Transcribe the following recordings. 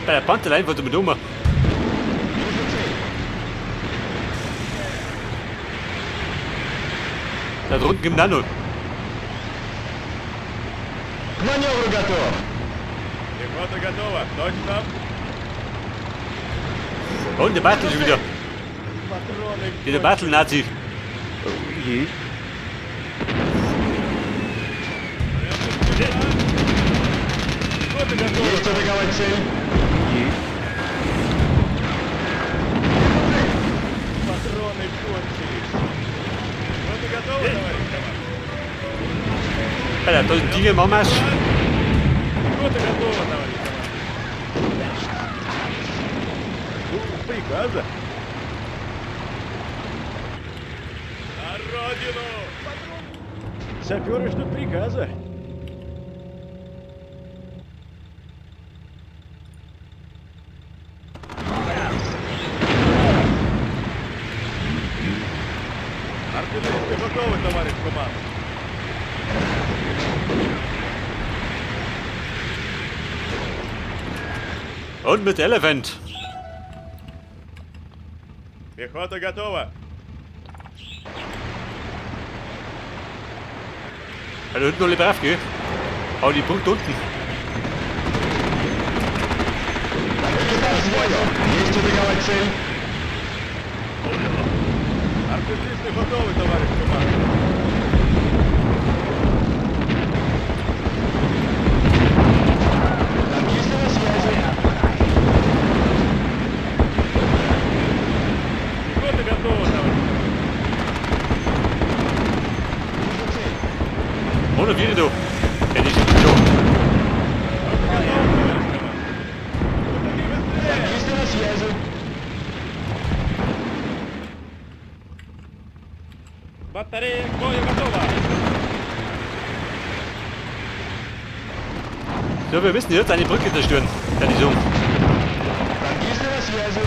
Bei der Pantelei von der Dummer. Da drunten gibt es noch. К маневру готов! Пехота готова. Точно. Und der Battle schon wieder. Патроны Dieser Battle-Nazi. Есть. Пехота готова. Есть атаковать цель! Есть. Патроны кончились. Пехота готова, товарищ командир. Alter, da ist ein Tiger im Anmarsch. Пехота готова, товарищ командир. Жду приказа. На родину! Саперы ждут приказа. Артиллеристы готовы, товарищ командир. Und mit Elephant. Пехота готова. Da hinten alle brav, gell? Hau die Punkt unten. Экипаж к бою! Есть атаковать цель! Артиллеристы готовы, товарищ командир. Танкисты на связи! Пехота готова, товарищ командир. Вижу цель! Ohne wieder du. Ja, die sind schon. Пехота готова, товарищ командир. Быстрее! Танкисты на связи! Батарея к бою готова. So, wir müssen jetzt eine Brücke zerstören. Ja, die so. Танкисты на связи!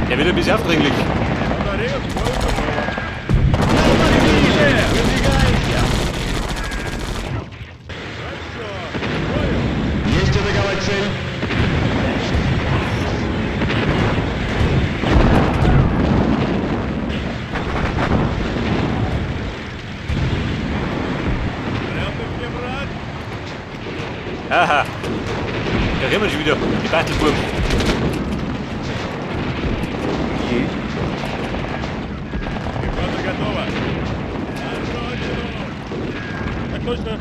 Der wird ein bisschen aufdringlich. Батарея к бою готова. Выдвигаемся! Хорошо. К бою. Есть атаковать цель! Варианты мне брать. Aha. Da reden wir schon wieder. Die Battle-Burm. Есть. Пехота готова. На родину. Так точно.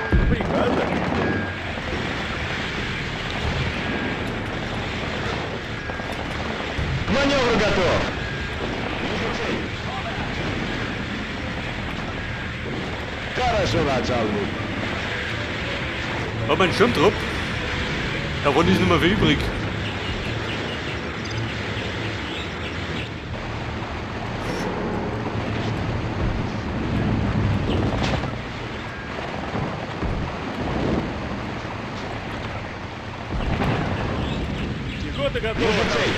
Жду приказа. К маневру готов! Вижу цель! Хорошо, начальник! Hab einen Schirmtrupp. Davon ist nicht mehr viel übrig. Пехота готова. Вижу цель!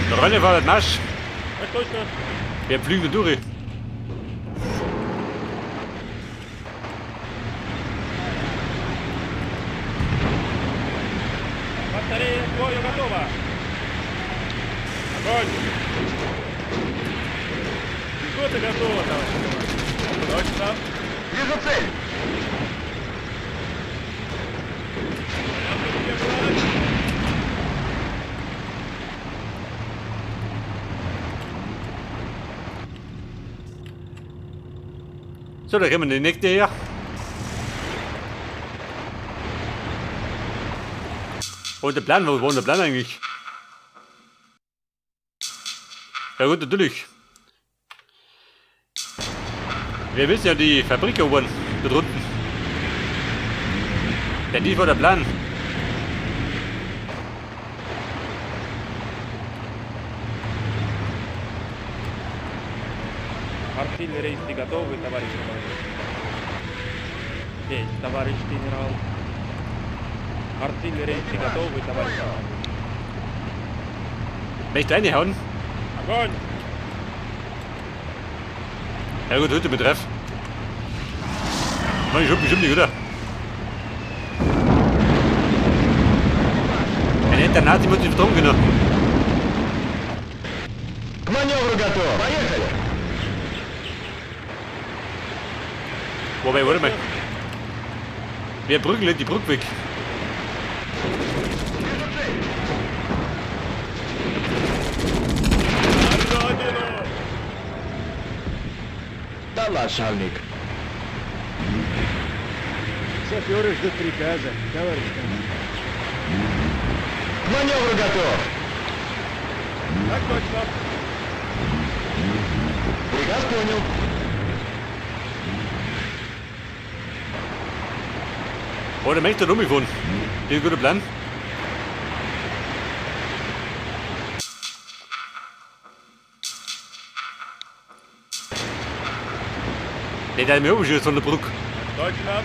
Der Rennen war der Marsch. Так точно. Wir fliegen da durch. Батарея к бою готова. Огонь! Пехота готова, товарищ командир. Точно. Вижу цель! Варианты мне брать. So, da kommen die nächste her. Und der Plan, wo war denn der Plan eigentlich? Ja gut, natürlich. Wir müssen ja die Fabrik erobern, da drunten. Denn dies war der Plan. Артиллеристы готовы, товарищ командир. Есть, товарищ генерал. Артиллеристы готовы, товарищ командир. Möchte reinhauen? Огонь! Ja gut, heute mit Treff. Mann, ich hab bestimmt nicht, oder? Ein netter Nazi muss ich vertrauen können. К маневру готов! Поехали! Wobei, warte mal. Wir prügeln die Brücke weg. Вижу цель! На родину! Да, начальник. Саперы ждут приказа, товарищ командир. К маневру готов! Так точно. Приказ понял. Oh, der möchte rumgefahren. Das ist ein guter Plan. Der hat mir auch von der Brücke. Точно.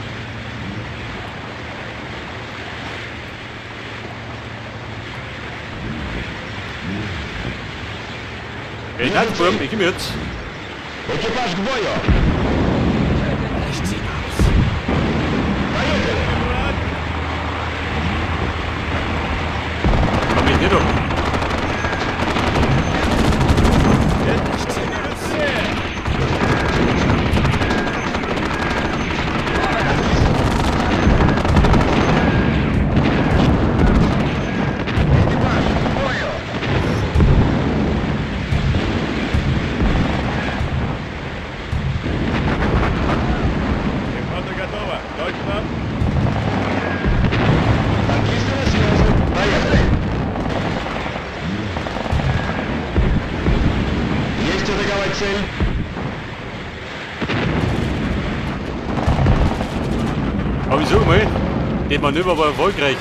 Ey, Nazi-Buben, ich komm jetzt. Экипаж к бою! Поехали! Komm ich nicht um. Быстрее! Экипаж к бою! Пехота готова. Точно. Танкисты на связи! Поехали! Есть атаковать цель! Aber ich sag mal, das Manöver war erfolgreich.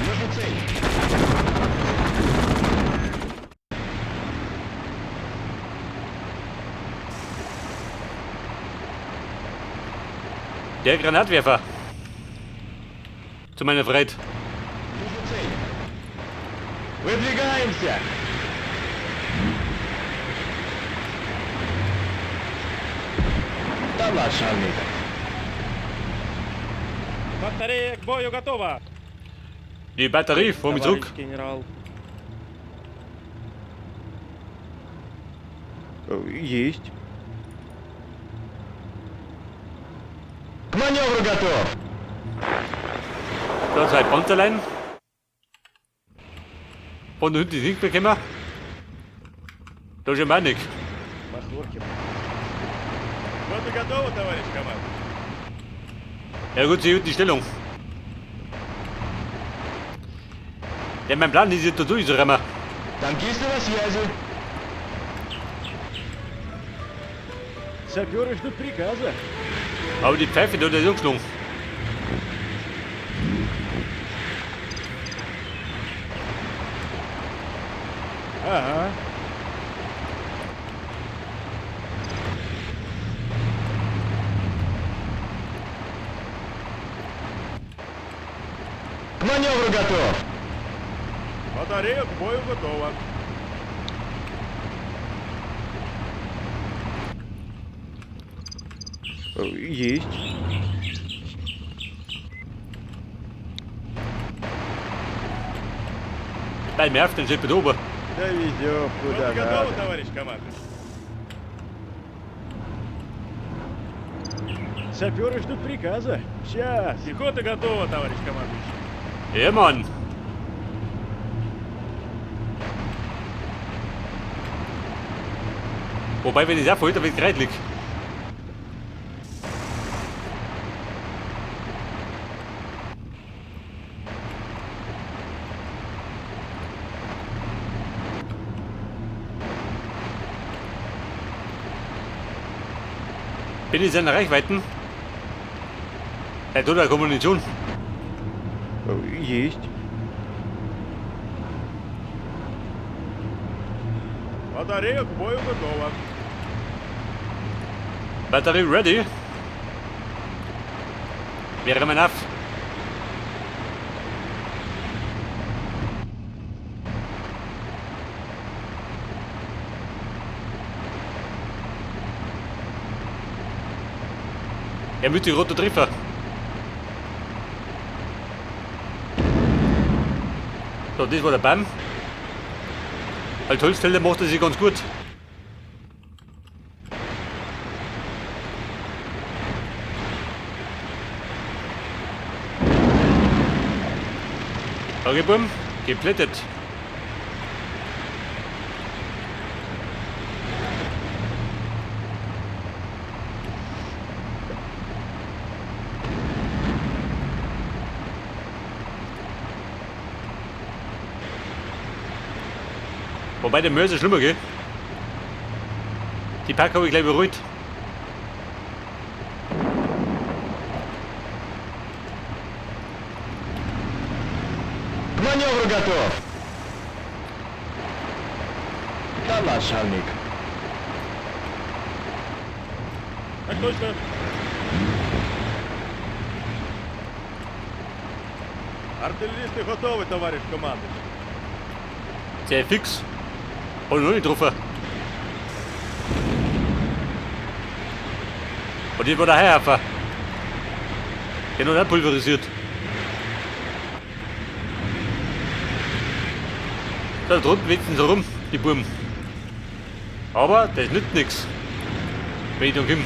Вижу цель! Der Granatwerfer. Zu meiner Freiheit. Вижу цель! Выдвигаемся! Да, начальник. Батарея к бою готова. Die Batterie vor mir zurück. Товарищ генерал. Есть. К маневру готов! Da zwei Panzerlein. Von hinten ist nicht bekommen. Da ist schon Panik. Махоркин. Пехота готова, товарищ командир. Ja gut, sie hielt die Stellung. Ja, mein Plan ist jetzt da durchzurammen. Танкисты на связи! Саперы ждут приказа. Aber die Pfeife da, der ist umgeschlagen. Ага. К маневру готов! Батарея к бою готова. Есть. Bei Merv, den steht oben. Довезем куда готова, товарищ командир. Саперы ждут приказа. Сейчас. Пехота готова, товарищ командующий. Ja, Mann. Wobei, wenn ich das vorher, dann wird lieg. Bin in seiner Reichweiten. Er tut eine Munition. Есть. Батарея к бою готова. Batterie ready. Wäre mein auf. Er müsste roter Treffer. So, das war der Baum. Als Holzfäller macht er sich ganz gut. Okay, Bumm, geplättet. Wobei der Mörser schlimmer, gell? Die Pack habe ich gleich beruhigt. К маневру готов! Да, начальник. Так точно. Артиллеристы готовы, товарищ командующий. Sehr fix. Hab ich noch nicht getroffen. Und das war der Heuhafer. Der noch nicht pulverisiert. Da drunten wetzen sie rum, die Buben. Aber das nützt nix. Wenn ich dann komme.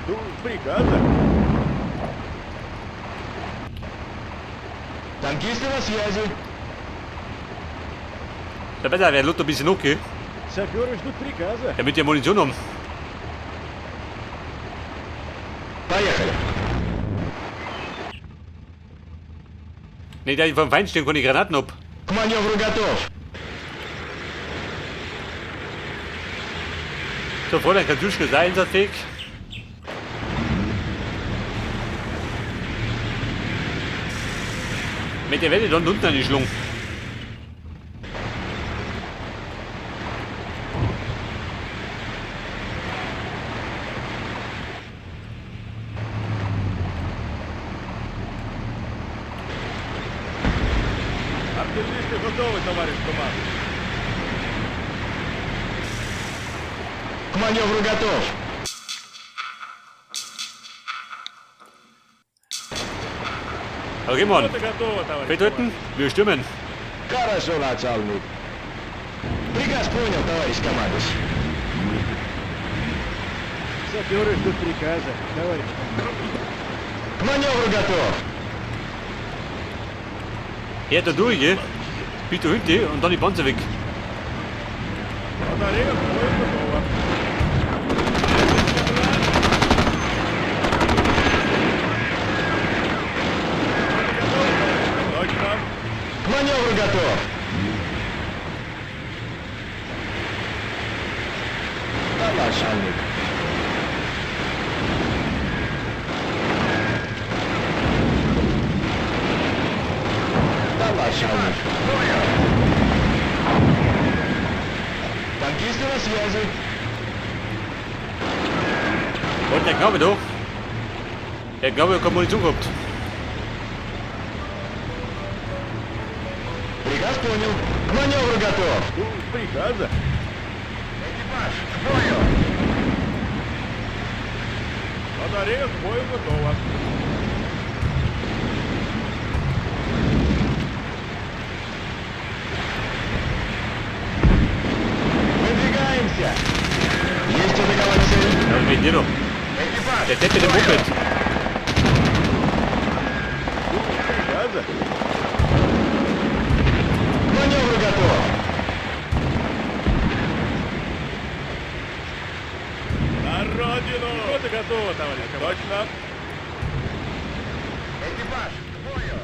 Жду приказа. Танкисты на связи. Da besser, wer Luther ein bisschen okay, Саперы ждут приказа. damit die Munition haben. Поехали. Ne, da ich vom Feind stehen, keine Granaten ab. К маневру готов. So, Fräulein Katjuschka ist einsatzfähig. Mit der werde ich dann unten an die Schlung. Артиллеристы готовы, товарищ командующий. К маневру готов. Okay, Mann. Пехота готова, товарищ Feldhütten, wir stürmen. Хорошо, начальник. Приказ понял, товарищ командующий. Саперы ждут приказа, товарищ командующий. К маневру готов. Ja, da durch, gell? Bitte Hütte und dann die Panzer weg. Батарея к бою готова. Точно. К маневру готов. Да, начальник. Да, начальник. Танкисты на связи. Und der Knabe da. Der Knabe hat keine Munition gehabt. Приказ понял. К маневру готов. Жду приказа. Экипаж, к бою! Батарея к бою готова. Выдвигаемся! Есть атаковать цель? Ja, was mit dir noch? Экипаж! Der Depp mit dem Moped. Жду приказа. К маневру готов! На родину! Пехота готова, товарищ командующий. Точно. Экипаж, к бою!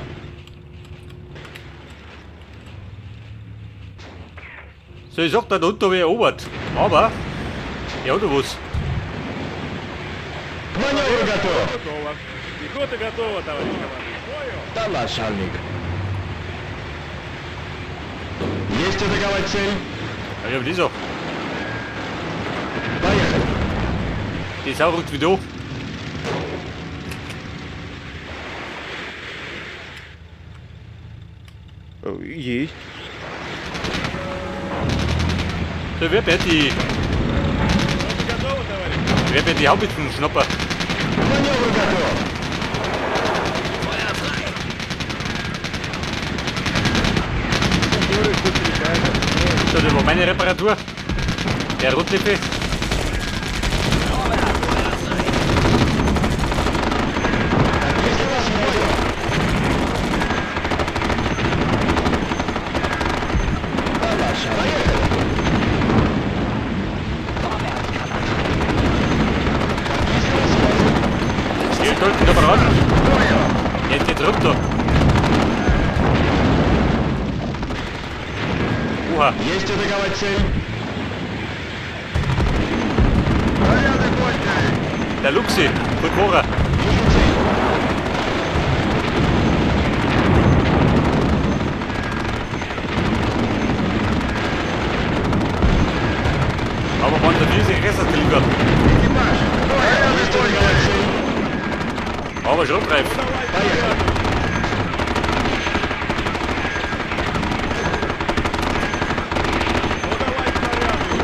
So, ich sag, da unten habe ich erobert. Aber, er hat doch was. К маневру готов! Готова. Пехота готова, товарищ командующий. К бою! Да, начальник. Есть атаковать цель? Ja, ich hab das auch. Поехали! Die Sau rückt wieder an. Есть. So, wer wird die, Пехота готова, товарищ командующий. wer wird die Haubitzen schnapper? К маневру готов! Feuer frei! Саперы ждут приказа. So, das war meine Reparatur. Der Rotlippe. Vorwärts! Feuer frei! Танкисты на связи! Да, Поехали! Vorwärts, Kavallerie! Танкисты на связи! Hier, sollten da voran. Jetzt geht's runter. Oha, Есть атаковать цель! Снаряды кончились! der Luxi, Rückbohrer. Вижу цель! Aber man hat diese Reste geliefert. Экипаж! Есть атаковать цель! Aber Schrottreif. Поехали! Подавай снаряды.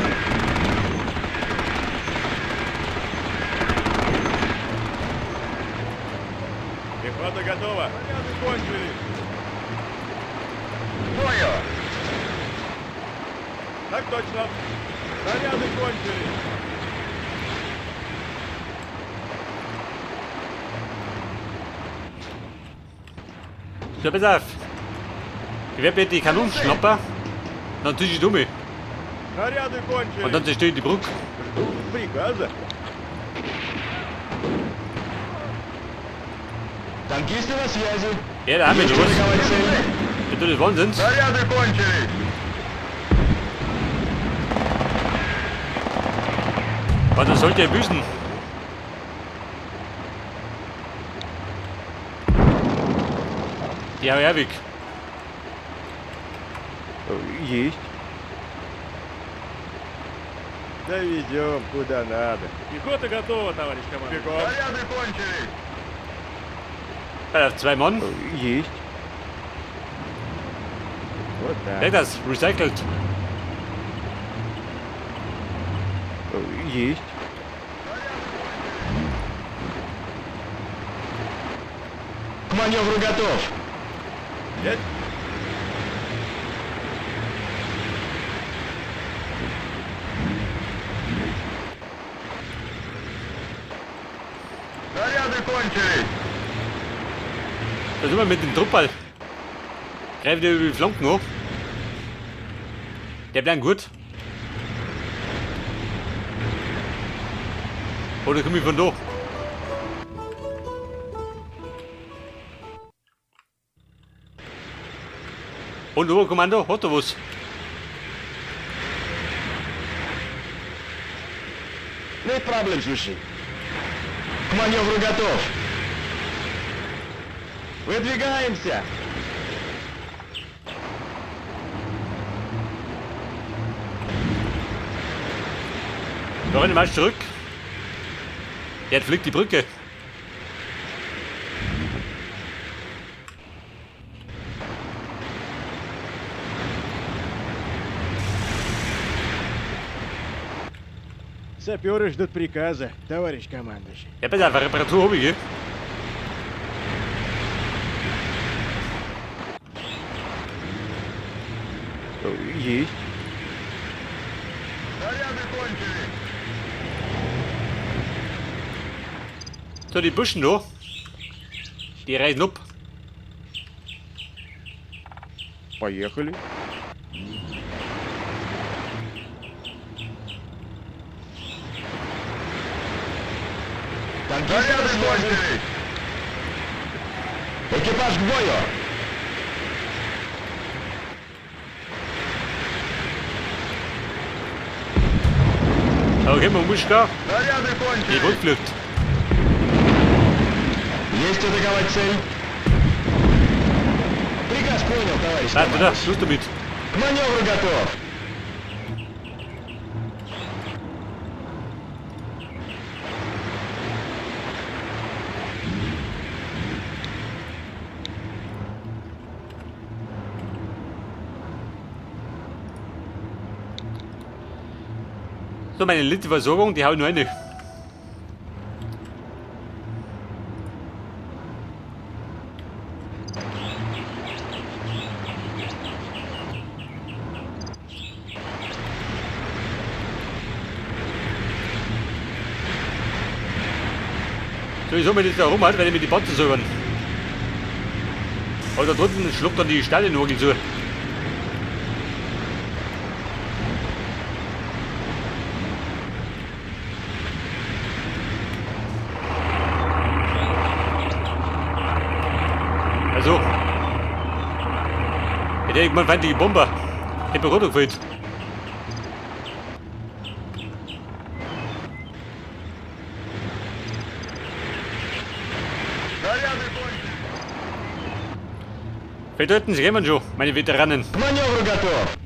Пехота готова. Снаряды кончились. Бою! Так точно. Снаряды кончились. So, pass auf. Ich werde mir die Kanonen schnappen. Dann zünd ich die um. Снаряды кончились. Und dann zerstöre ich die Brücke. Жду приказа. Танкисты на связи! Ja, da haben wir Есть was. атаковать цель! Das ist Wahnsinn. Снаряды кончились! Was, das sollte er büßen. Die hau ich auch weg. Есть. Доведем куда надо. Пехота готова, товарищ командующий. Бегом. Снаряды кончились! Pass auf, zwei Mann. Есть. Вот Wer так. das? Recycelt. Есть. К маневру готов! Есть. Снаряды кончились! Da sind wir mit dem Truppball. Greift der über die Flanken hoch. Der bleibt gut. Oder komme ich von da? Und Oberkommando, hat er was? Нет проблем, слушай. К маневру готов! Выдвигаемся! Wir rennen mal zurück. Jetzt fliegt die Brücke. Саперы ждут приказа, товарищ командующий. Ja, pass auf, Reparatur habe ich. gell? Есть. Снаряды кончились! So, die Buschen da. Die reißen ab. Поехали. Танкисты на связи! Экипаж к бою! Okay, man muss gar. Снаряды Die кончились! Brücke fliegt. Есть атаковать цель? Приказ понял, товарищ Warte, da, командующий. Schluss damit. К маневру готов! Und da meine Litversorgung, die hau ich nur rein. So, ich soll mir das da rum halt, wenn ich mir die Panzer säubern. Aber da drunten schluckt dann die Stalin-Orgel so. Also. Hätte irgendwann feindliche Bomber. Hätte mir runtergefallen. Vielleicht sie kommen schon, meine Veteranen. К маневру готов!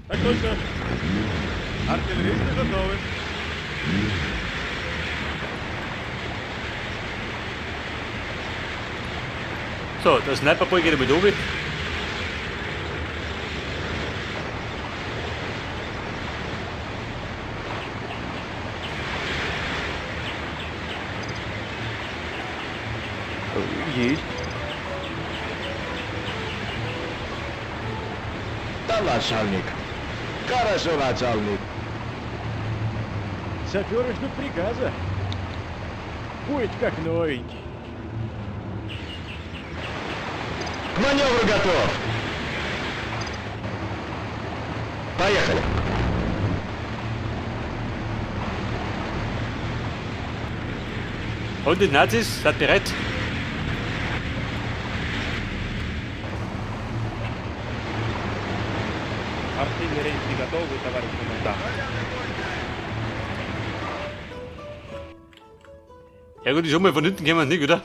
Так точно. Артиллеристы готовы. So, der Sniperboy geht mit oben. Есть. Да, начальник. Хорошо, начальник. Саперы ждут приказа. Будет как новенький. К маневру готов! Поехали! Und die Nazis, seid bereit? Артиллеристы готовы, товарищ командар. Ja gut, ich schau mal, von hinten kämen wir nicht, oder?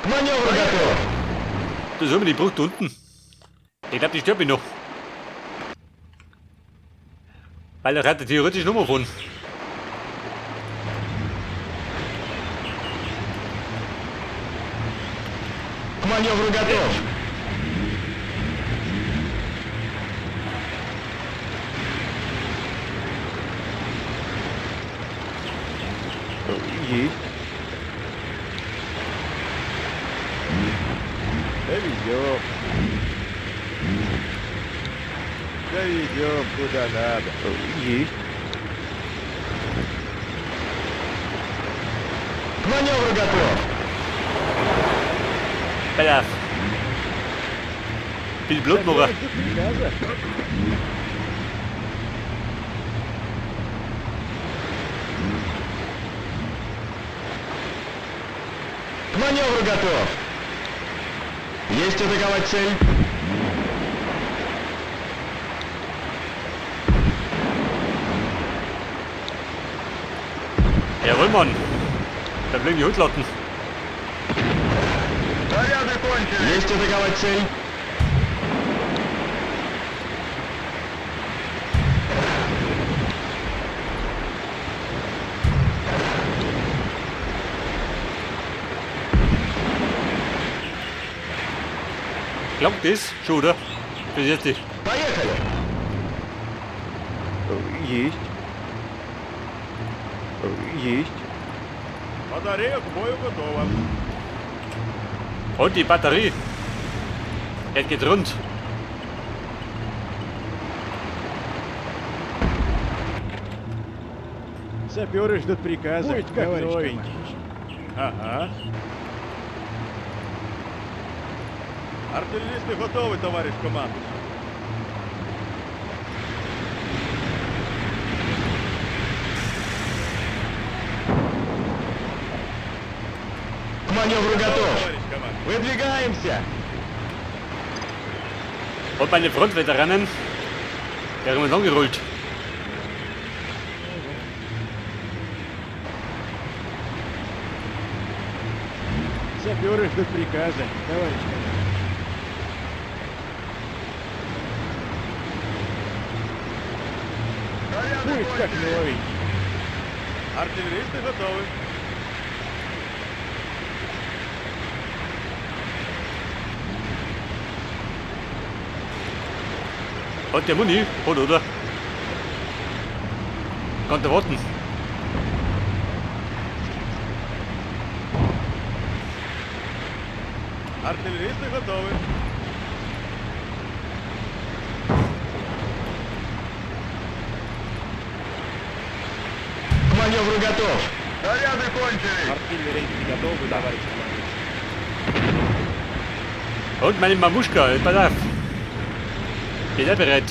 К маневру готов! Da ist immer die Brücke unten. Ich glaube, die stört mich noch. Weil er hatte theoretisch Nummer von. К маневру готов! Есть. Доведем. Доведем куда надо. Есть. К маневру готов! Pass auf. Viel Blut noch. Саперы ждут приказа. К маневру готов! Есть атаковать цель? Jawohl, Mann. Da fliegen die Hutlatten. Снаряды кончились! Есть атаковать цель? Glaubt das? Schon, oder? Bis jetzt nicht. Поехали! Есть. Есть. Батарея к бою готова. Und die Batterie. Jetzt geht rund. Саперы ждут приказа. Будет как новенький. Ага. Артиллеристы готовы, товарищ командующий. К маневру готов! Товарищ командующий. Выдвигаемся! Und meine Frontveteranen. Der haben wir angerollt. Саперы ждут приказа, товарищ командующий. Будет как новенький. Артиллеристы готовы. Hat der Muni? Hat, oder? Kann der warten. Артиллеристы готовы. К маневру готов. Снаряды кончились. Артиллеристы готовы, товарищ командующий. Und meine Mamuschka, pass auf. Bin auch bereit.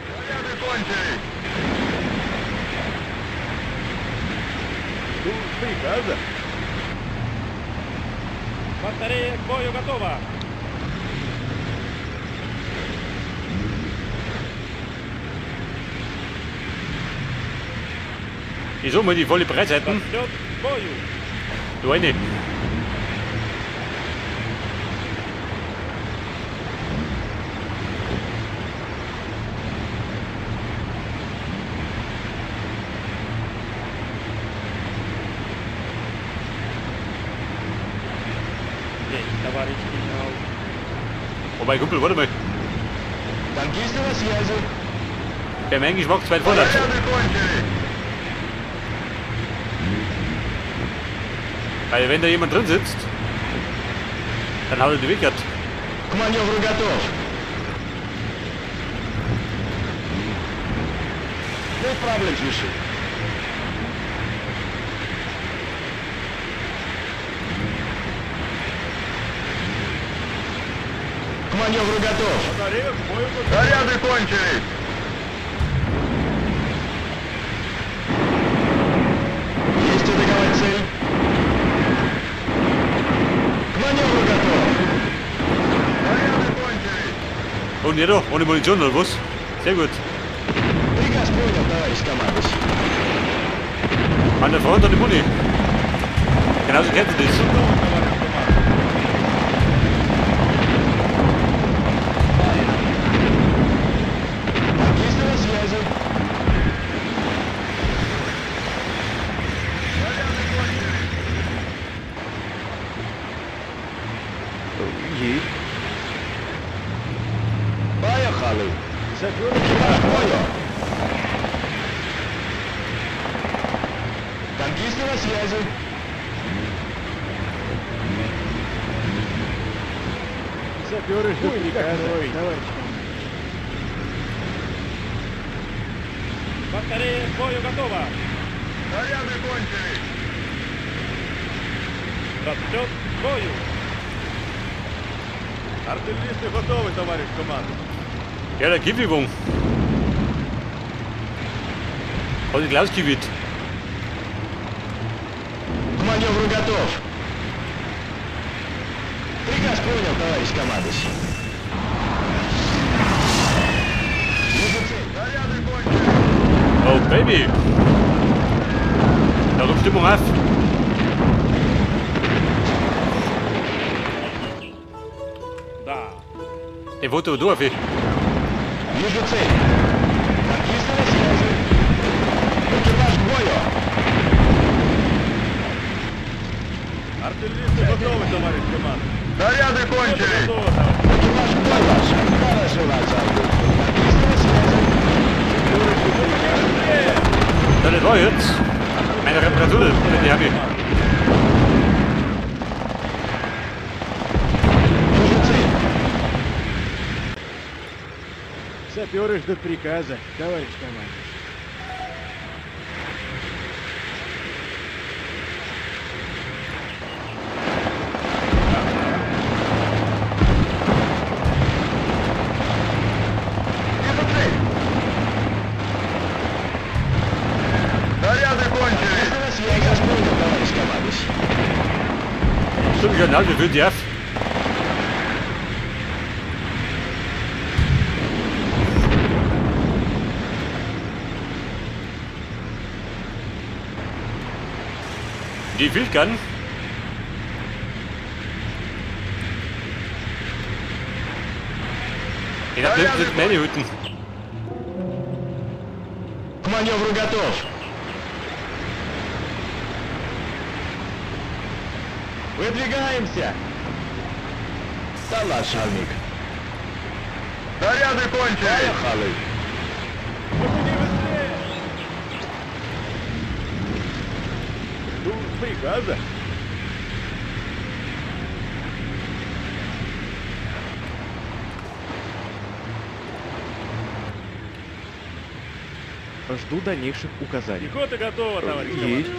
Снаряды кончились. Жду приказа. Батарея к бою готова. Ich soll mal die volle Breitseiten. Расчет к бою. Du eine. Есть, товарищ генерал. Oh mein Kumpel, warte mal. Танкисты на связи. Bei meinem Geschmack zu weit vorne. Снаряды кончились. Weil wenn da jemand drin sitzt, dann haut er die Wickert. К маневру готов. Без проблем, слушай. К маневру готов. Батарея к бою готова. Снаряды кончились. Есть атаковать цель. К маневру готов. Снаряды кончились. Und jeder, ohne Munition oder was? Sehr gut. Приказ понял, товарищ командующий. An der Front an die Muni. Genauso kennt ihr das. Готова, товарищ командующий. Танкисты на связи. Есть. Поехали. Саперы Экипаж к бою. Танкисты на связи. Саперы ждут приказа, товарищ командующий. Батарея к бою готова. Снаряды кончились. Расчет к бою. Артиллеристы готовы, товарищ командующий. Ja, der Kiwiwung. Hat die Klaus kiwit. К маневру готов. Приказ понял, товарищ командующий. Вижу цель. Снаряды кончились. Oh Baby. Da kommt Stimmung auf. Да. Den Foto durch. Вижу цель. Танкисты на связи. Экипаж к бою. Артиллеристы готовы, товарищ командующий. Снаряды кончились. Готовы, товарищ. Экипаж к бою. Хорошо, Танкисты на связи. Ja, das war jetzt. Meine Reparatur, die habe ich. Вижу цель. Саперы ждут приказа, товарищ командующий. Вижу цель. Снаряды кончились. Приказ понял, товарищ командующий. Stimmt, genau, wir führen die auf. Die Wildgun. Ich glaube, das sind meine Hütten. К маневру готов. Выдвигаемся. Салашалник. Заряды кончились. Поехали. Лошадей быстрее! Жду приказа. Жду дальнейших указаний. Пехота готова, товарищ Есть. командующий.